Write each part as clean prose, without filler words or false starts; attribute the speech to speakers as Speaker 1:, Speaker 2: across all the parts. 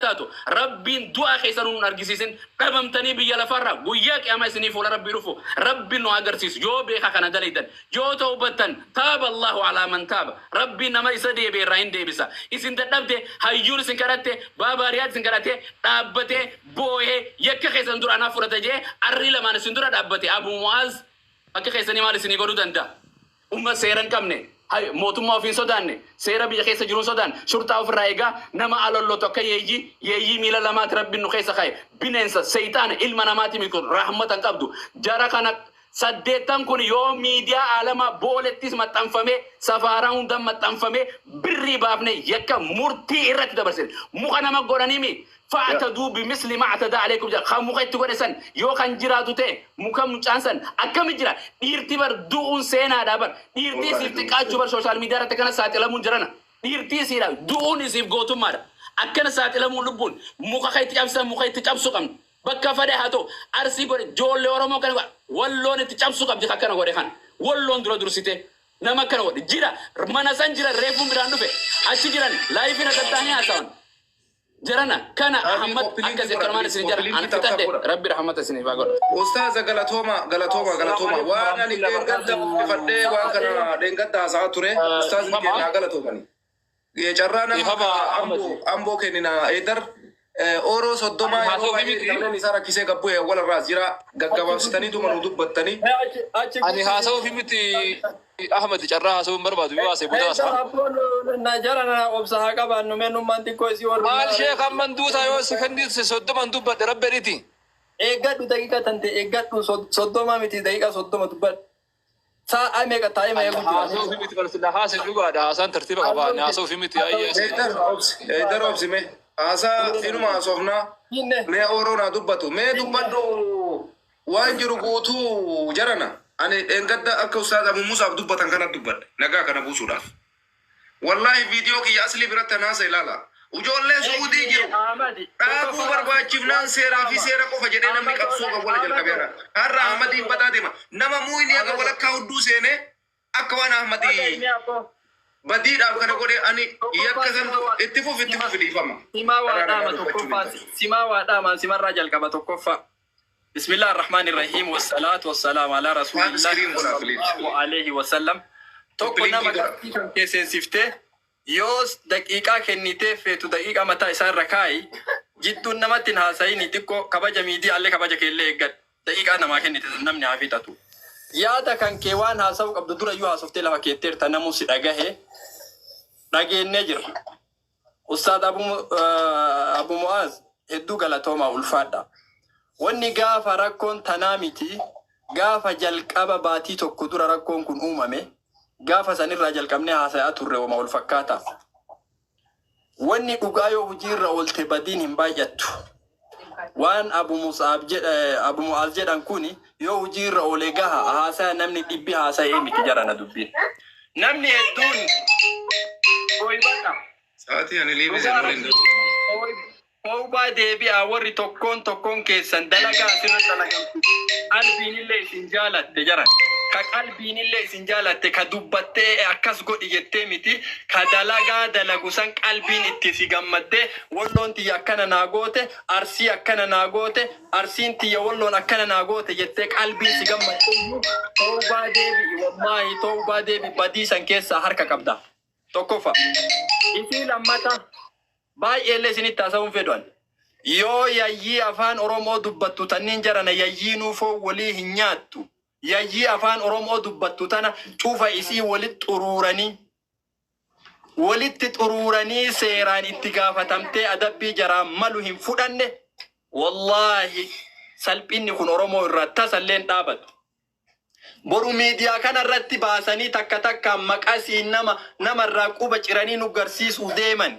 Speaker 1: taatu. Rabbiin du'a keessa nu hin argisiisin. Dhabamtanii biyya lafarraa guyyaa qiyaamaa isinii fuula Rabbii dhufu Rabbiin nu agarsiisu. Yoo beeka kana dalaytan, yoo tawbattan, taaba Allahu alaa man taaba. Rabbiin nama isa deebi'e irraa hin deebisa. Isin dadhabde, hayyuun isin kadhatte, baabaa Riyaad isin kadhate, dhaabbatee boohee yakka keessan dura anaaf fudhata jee arrii lamaan isin dura dhaabbate. Abu Mu'aaz akka keessanii maal isinii godhuu danda'a? Umma seera hin qabne, mootummaa ofii hin sodaanne, seera biyya keessa jiru hin sodaanne, shurxaa ofirraa eegaa nama alollotu akka yeeyyii, yeeyyii miila lamaati Rabbiin nu keessa kaa'e. Bineensa, seeyxaana, ilma namaati miti kun, rahmata hin qabdu. Jara kana saddeettan kun yoo miidiyaa aalamaa boolettis maxxanfamee, safaaraa hundan maxxanfamee, birrii baafne yakka murtii irratti dabarsine. Muka nama godhanii mi? Fa'taduu bimisli ma a'tadaa aleykum jedha. Kan muka itti godhe san yoo kan jiraatu ta'e muka mucaan san akkami jira? Dhiirti bar du'uun seenaadha bar. Dhiirtii isiif xiqqaachuu bar social media irratti akkana saaxilamuun jirana. Dhiirtii isiidha du'uun isiif gootummaadha. Akkana saaxilamuun lubbuun muka kan itti cabsan muka itti cabsu qabna. Bakka fadhe haa ta'u Arsii godhe joollee Oromoo kana Walloon itti cabsu qabdi kan akkana godhe kana. Walloon dura dursitee. Nama akkana godhe jira mana san jira reefuun biraan dhufe achi jiran live irra tatta'anii haasawan. Jarana kana
Speaker 2: Rabii
Speaker 1: Ahmad
Speaker 2: copy link
Speaker 1: akkasi
Speaker 2: godha
Speaker 1: akkanumaan
Speaker 2: please
Speaker 1: isin
Speaker 2: copy
Speaker 1: jara
Speaker 2: link
Speaker 1: an
Speaker 2: tap tap
Speaker 1: fixadhe
Speaker 2: godha.
Speaker 1: Rabbi rahmata isiniif haa godhu.
Speaker 2: Ustaaza galatooma galatooma
Speaker 3: Assalaamu
Speaker 2: galatooma
Speaker 3: alaikum
Speaker 2: waan ani
Speaker 3: warahmatullahi
Speaker 2: dheengadda
Speaker 3: wabarakatuh.
Speaker 2: buqqifadhee waan kana dheengadda haasa'aa ture ustaazni
Speaker 4: Ifama
Speaker 2: keenya haa galatoomani. Carraa nama
Speaker 4: ifama
Speaker 2: amboo
Speaker 4: Ahmad
Speaker 2: amboo kennina eedar ooroo
Speaker 4: ani
Speaker 2: 30 yeroo
Speaker 4: haasawfi
Speaker 2: baay'ee
Speaker 4: miti
Speaker 2: namni isaa rakkisee gabbu'e awwala irraas jira gaggabaabsitanii tuma nu dubbattanii.
Speaker 3: Achi achi
Speaker 4: ani haasawfi miti Ahmad carraa haasawuu hin barbaadu yoo haasa'e booda
Speaker 3: Eessa
Speaker 4: haasa'a.
Speaker 3: abboon na jara na obsa haa qabaannu mee nummaan xiqqoo isii warri
Speaker 4: Maal
Speaker 3: maaree.
Speaker 4: sheekh amman duutaa yoo sekondii 30 dubbadhe rabbi jedhiti.
Speaker 3: Eeggadhu daqiiqa tante eeggadhu 30 miti daqiiqa 30 dubbadhu. Sa'a meeqa taa'ee ma
Speaker 4: Ani
Speaker 3: eegu jira.
Speaker 4: haasawufi miti bar sila haase dhugaadha haasaan tartiiba qaba ani haasawufi miti ayyee asii.
Speaker 2: Eedar obsi eedar obsi mee haasaa inuma haasofnaa
Speaker 3: Hinne
Speaker 2: mee ooroo naa dubbatu mee
Speaker 3: hinne.
Speaker 2: dubbadhu waan jiru guutuu jarana ani dheengadda akka ustaaz Abu Musaaf dubbatan kana dubbadhe nagaa kana buusuudhaaf. Wallaahi viidiyoo kiyya aslii biratti an haasa ilaala. Ujoollee Su'uudii
Speaker 3: Eegi
Speaker 2: jiru
Speaker 3: Ahmadi
Speaker 2: dhaabuu
Speaker 3: tokkoffaa
Speaker 2: barbaachifnaan
Speaker 3: waan
Speaker 2: seeraa fi
Speaker 3: dhaama.
Speaker 2: seera qofa jedhee namni
Speaker 3: Ahmado
Speaker 2: qabsoo kan wala jalqabe
Speaker 3: Ahmado
Speaker 2: har'a. Har'a Ahmadiin
Speaker 3: Ahmado
Speaker 2: badaa deema. Nama muuyni haga
Speaker 3: Ahmado
Speaker 2: walakkaa hudduu seenee akka waan
Speaker 3: dhaga'i
Speaker 2: Ahmadii
Speaker 3: mee abboo.
Speaker 2: badiidhaaf kana godhe ani
Speaker 3: Tokkoffaa
Speaker 2: yakka san
Speaker 3: simaa waa
Speaker 2: itti fufi itti
Speaker 3: sima
Speaker 2: fufi dhiifama.
Speaker 3: simaa waa
Speaker 2: Karaa nagaa
Speaker 3: dhaama
Speaker 2: dubbachuun hin
Speaker 3: tokkoffaa
Speaker 2: ta'u.
Speaker 3: simaa waa dhaamaan simarraa jalqaba tokkoffaa. Bismillah ar-Rahmaan ar-Rahiim wassalaatu wassalaam alaa
Speaker 2: Tap
Speaker 3: rasuulillahi
Speaker 2: screen godhaa please.
Speaker 3: sallallahu alaihi wasallam.
Speaker 2: Copy
Speaker 3: Tokko
Speaker 2: link
Speaker 3: nama
Speaker 2: godhaa.
Speaker 3: gaaffii kan kee seensiftee yoo daqiiqaa kennitee feetu daqiiqaa mataa isaa irra kaa'i jidduun namatti hin haasa'ini xiqqoo kabaja miidiyaallee kabaja keellee eeggadhu daqiiqaa namaa kennite san namni haa fixatu. Yaada kan kee waan haasa'uu qabdu durayyuu haasoftee lafa keetteerta namuu si dhagahe dhageennee jirra. Ustaad Abu, Abu Mu'aaz hedduu galatoomaa ulfaadha. Wanni gaafa rakkoon tanaa miti gaafa jalqaba baatii tokko dura rakkoon kun uumame gaafa sanirraa jalqabnee haasayaa turre wama wal fakkaataa. Wanni dhugaa yoo hojiirra oolte badiin hin baay'attu. Waan Abu Mus'ab jedha Abu Mu'aaz jedhan kuni yoo hojiirra oole gaha haasaya namni dhibbi haasa'ee miti jarana dubbiin. Namni hedduun Ooybadha.
Speaker 2: Sa'aatii ani liivii
Speaker 3: Dhugaa
Speaker 2: seenuu hin
Speaker 3: rabbii
Speaker 2: danda'u.
Speaker 3: Tawbaa deebi'aa warri tokkoon tokkoon keessan dalagaa asirra dalagamtu qalbiinillee isin jaalatte jaran ka qalbiinillee isin jaalatte ka dubbattee akkas godhi jettee miti ka dalagaa dalagu san qalbiin itti si gammaddee wolloon tiyya akkana naa goote arsii akkana naa goote arsiin tiyya wolloon akkana naa goote jettee qalbiin si gammadde tawbaa deebi'i wallaahi tawbaa deebi'i badii san keessaa harka qabda tokkoffa isii lammata Baay'eellee isinitti haasa'uu hin fedhu ani. Yoo yayyii afaan Oromoo dubbattu tanniin jarana yayyiinuu foon wolii hin nyaattu. Yayyii afaan Oromoo dubbattu tana cufa isii wolitti xuruuranii wolitti xuruuranii seeraan itti gaafatamtee adabbii jaraan malu hin fudhanne wallaahi salphinni kun Oromoo irraa tasallee hin dhaabatu. Boru miidiyaa kana irratti baasanii takka takkaan maqasiin nama namarraa quba ciranii nu garsiisuu deeman.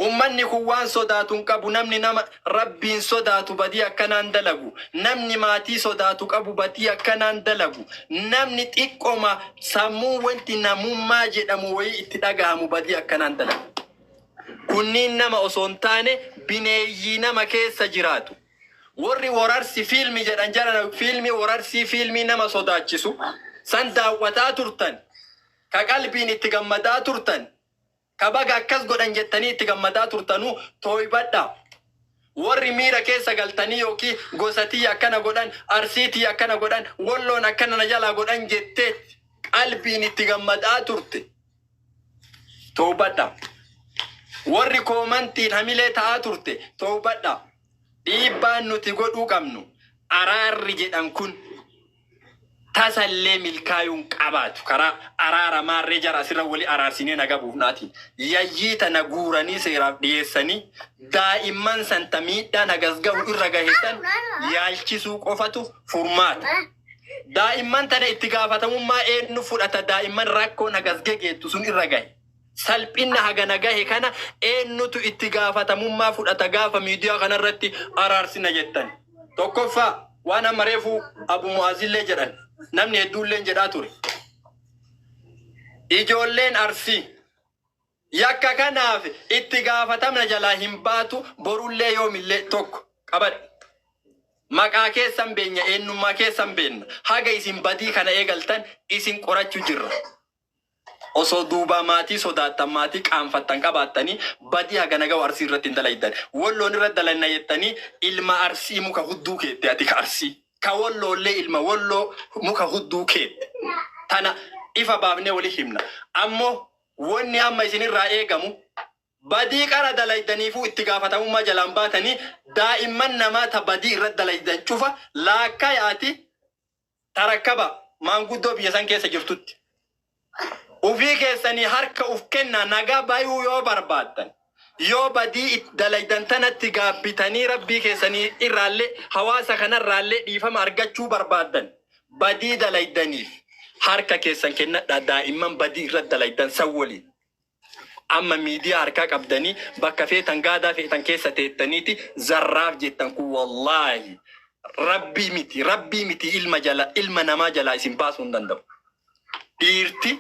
Speaker 3: Ummanni kun waan sodaatu hin qabu. Namni nama Rabbiin sodaatu badii akkanaan dalagu. Namni maatii sodaatu qabu badii akkanaan dalagu. Namni xiqqoma sammuu wanti namummaa jedhamu wayii itti dhagahamu badii akkanaan dalagu. Kunniin nama osoo hin taane bineeyyii nama keessa jiraatu. Worri worarsi fiilmi jedhan jarana fiilmii worarsii fiilmii nama sodaachisu san daawwataa turtan ka qalbiin itti gammadaa turtan Ka baga akkas godhan jettanii itti gammadaa turtanuu tooybadha. Warri miira keessa galtanii yookiin gosa tiyya akkana godhan, Arsii tiyya akkana godhan, Wolloon akkana na jalaa godhan jettee qalbiin itti gammadaa turte. Toobadha. Warri koomantiin hamilee ta'aa turte toobadha. Dhiibbaan nuti godhuu qabnu araarri jedhan kun tasallee milkaayuun qabaatu karaa araara maarree jara asirra wali araarsinee naga buufnaatiin yayyii tana guuranii seeraaf dhiyeessanii daa'imman santa miidhaan hagas gahu irra gahe san yaalchisuu qofatu furmaata. Daa'imman tana itti gaafatamummaa eenyu fudhata daa'imman rakkoon hagas gegeettu sun irra gahe. Salphinna hagana gahe kana eenyutu itti gaafatamummaa fudhata gaafa miidiyaa kanarratti araarsina jettan. Tokkoffaa waan amma reefu Abu Mu'aazillee jedhan namni hedduulleen jedhaa ture. Ijoolleen Arsii yakka kanaaf itti gaafatamna jalaa hin baatu borullee yoomillee tokko qabadhe. Maqaa keessan beenya eenyummaa keessan beenna haga isin badii kana eegaltan isin qorachuu jirra. Osoo duubaa maatii sodaattan maatii qaanfattan qabaattanii badii hagana gahu Arsii irratti hin dalaydan. Wolloon irra dalanna jettanii ilma Arsii muka hudduu keette ati ka Arsii. Ka Wolloollee ilma Wolloo muka hudduu keette. Tana ifa baafnee wali himna. Ammoo wanni amma isinirraa eegamu badii qara dalaydaniifuu itti gaafatamummaa jalaan baatanii daa'imman namaa ta badii irra dalaydan cufa laakkaa yaati tarakkaba maanguddoo biyya san keessa jirtutti. Ufii keessanii harka uf kennaa nagaa bayuu yoo barbaaddan yoo badii dalaydan tanatti gaabbitanii rabbii keessanii irraallee hawaasa kanarraallee dhiifama argachuu barbaaddan badii dalaydaniif harka keessan kennadhaa daa'imman badii irra dalaydan san waliin. Amma miidiyaa harkaa qabdanii bakka feetan gaadaa feetan keessa teettaniiti zarraaf jettan kun wallaahi rabbii miti rabbii miti ilma jala ilma namaa jalaa isin baasuu hin danda'u. Dhiirti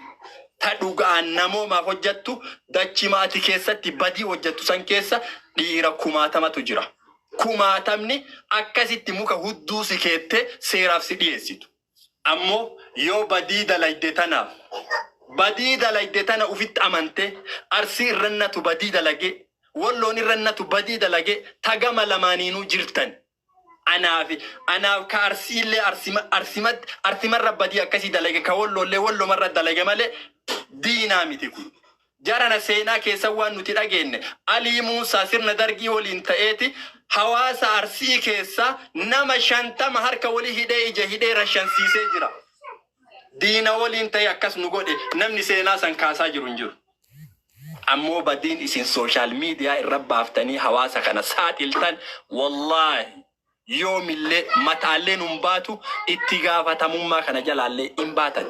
Speaker 3: ta dhugaan namoomaaf hojjettu dachii maatii keessatti badii hojjettu san keessa dhiira kumaatamatu jira. Kumaatamni akkasitti muka hudduu si keettee seeraaf si dhiyeessitu. Ammoo yoo badii dalayde tanaaf badii dalayde tana ufitti amante Arsii irrannatu badii dalage Wolloon irrannatu badii dalage tagama lamaaniinuu jirtan. Anaaf anaaf ka Arsiillee arsima arsimatti arsimarra badii akkasii dalage ka Wolloollee Wollomarra dalage malee diinaa miti kun. Jarana seenaa keessa waan nuti dhageenye Alii Muusaa sirna Dargii waliin ta'eeti hawaasa Arsii keessa nama 50 harka walii hidhee ija hidhee rashansiisee jira. Diina waliin ta'e akkas nu godhe namni seenaa san kaasaa jiru hin jiru. Ammoo badiin isin social media irra baaftanii hawaasa kana saaxiltan wallaahi yoomillee mataallee nun baatu itti gaafatamummaa kana jalaallee hin baatan.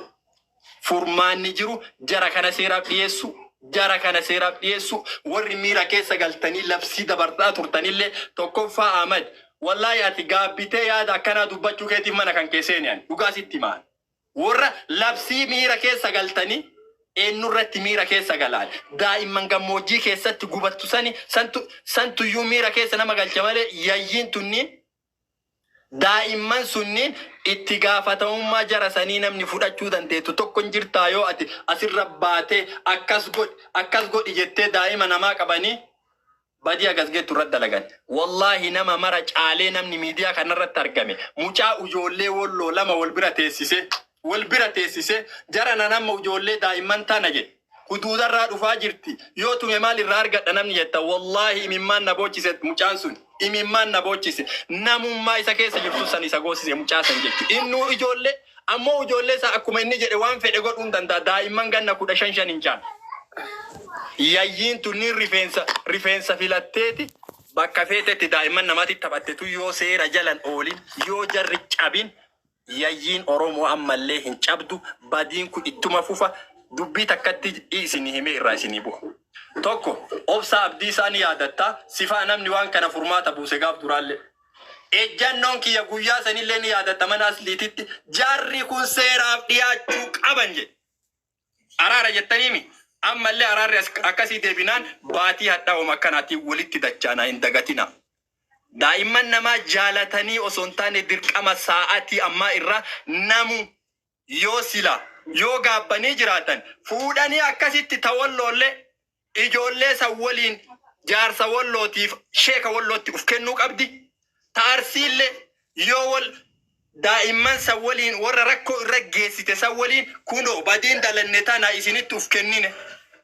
Speaker 3: Furmaanni jiru jara kana seeraaf dhiyeessu jara kana seeraaf dhiyeessu warri miira keessa galtanii labsii dabartaa turtanillee tokkoffaa Ahmad wallaahi ati gaabbitee yaada akkanaa dubbachuu keetiif mana kan kee seeni ani dhugaa sitti himaa. Warra labsii miira keessa galtanii eenyurratti miira keessa galaan daa'imman gammoojjii keessatti gubattu sani santu santuyyuu miira keessa nama galcha malee yayyiin tunniin daa'imman sunniin itti gaafatamummaa jara sanii namni fudhachuu dandeettu tokko hin jirtaa yoo ati asirra baatee akkas godhi akkas godhi jettee daa'ima namaa qabanii badii hagas geettu irratti dalagan. Wallaahi nama mara caalee namni miidiyaa kanarratti argame mucaa ujoollee Wolloo lama wal bira teessisee wal bira teessisee jara nan amma ujoollee daa'imman tana jedhe. Huduudarraa dhufaa jirti yoo tume maal irraa argadha namni jetta wallaahi imimmaan na boochise mucaan sun imimmaan na boochise namummaa isa keessa jirtu san isa goosise mucaa san jechu innuu ijoollee ammoo ijoollee isaa akkuma inni jedhe waan fedhe godhuu hin danda'a daa'imman ganna 15 shan hin caalu. Yayyiin tunniin rifeensa rifeensa filatteeti bakka feetetti daa'imman namatti taphattetu yoo seera jalan oolin yoo jarri cabin yayyiin Oromoo ammallee hin cabdu badiin kun ittuma fufa dubbii takkatti isinii himee irraa isinii bu'a. Tokko Obsaa Abdiisaa ni yaadatta sifaa namni waan kana furmaata buuse gaaf duraallee. Ejjannoon kiyya guyyaa sanillee ni yaadatta mana asliititti jarri kun seeraaf dhiyaachuu qaban jedhe. Araara jettaniimi ammallee araarri akkasii deebinaan baatii hadhaa'uma akkanaatiin walitti dachaanaa hin dagatina. Daa'imman namaa jaalatanii osoo hin taane dirqama saa'atii ammaa irraa namu yoo sila yoo gaabbanii jiraatan fuudhanii akkasitti ta Wolloollee Ijoollee san waliin jaarsa Wallootiif sheeka Wallootti uf kennuu qabdi. Ta Arsiillee yoo wal daa'imman san waliin warra rakkoo irra geessite san waliin kunoo badiin dalanne tana isinitti uf kennine.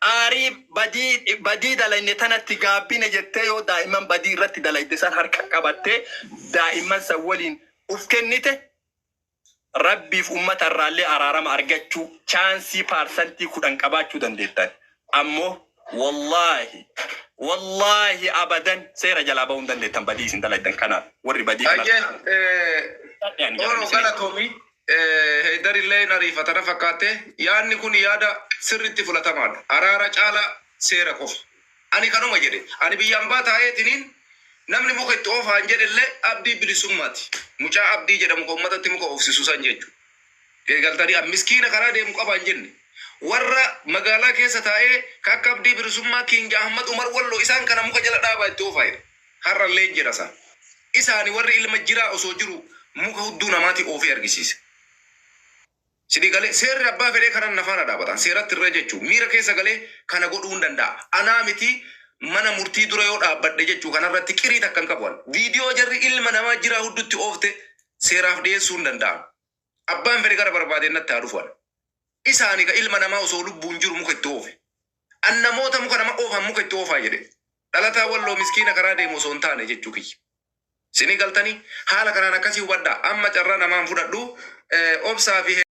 Speaker 3: Aarii badii badii dalanne tanatti gaabbine jettee yoo daa'imman badii irratti dalayde san harka qabattee daa'imman san waliin uf kennite Rabbiif ummata irraallee araarama argachuu chaansii paarsantii 10 qabaachuu dandeettan. Ammoo wallaahi wallaahi abadan seera jalaa bahuu hin dandeettan badii isin dalaydan kanaaf warri badii kana
Speaker 2: Hayyee
Speaker 3: ani jedhan
Speaker 2: Oro
Speaker 3: isin.
Speaker 2: galatoomi Heydar illee hin ariifata na fakkaatte yaadni kun yaada sirriitti fudhatamaadha. Araara caala seera qofa. Ani kanuma jedhe. Ani biyya ambaa taa'eetiniin namni muka itti oofaan jedhellee Abdii Bilisummaati. Mucaa Abdii jedhamu kan uummatatti muka oofsisu san jechuudha. Galtanii miskiina karaa deemu qaba hin jenne. Warra magaalaa keessa taa'ee ka akka Abdii Bilisummaa Kiing Ahmad Umar Walloo isaan kana muka jala dhaabaa itti oofaa jedha. Har'allee hin jedha isaan. Isaani warri ilma jiraa osoo jiru muka hudduu namaati oofee argisiise. Sidii galee seerri abbaa fedhee kanan na faana dhaabatan seeratti irra jechuu miira keessa galee kana godhuu hin danda'a. Anaa miti mana murtii dura yoo dhaabbadhe jechuu kanarratti qirii takka hin qabu. Viidiyoo jarri ilma namaa jiraa huddutti oofte seeraaf dhiyeessuu hin danda'an. Abbaan fedhe gara barbaadeen natti haa dhufu. Isaani ka ilma namaa osoo lubbuun jiru muka itti oofe. An namoota muka nama oofan muka itti oofaa jedhe. Dhalataa Walloo miskiina karaa deemu osoo hin taane jechuu kiyya. Sinii galtanii haala kanaan akkasii hubadhaa. Amma carraa namaan fudhadhu obsaa fi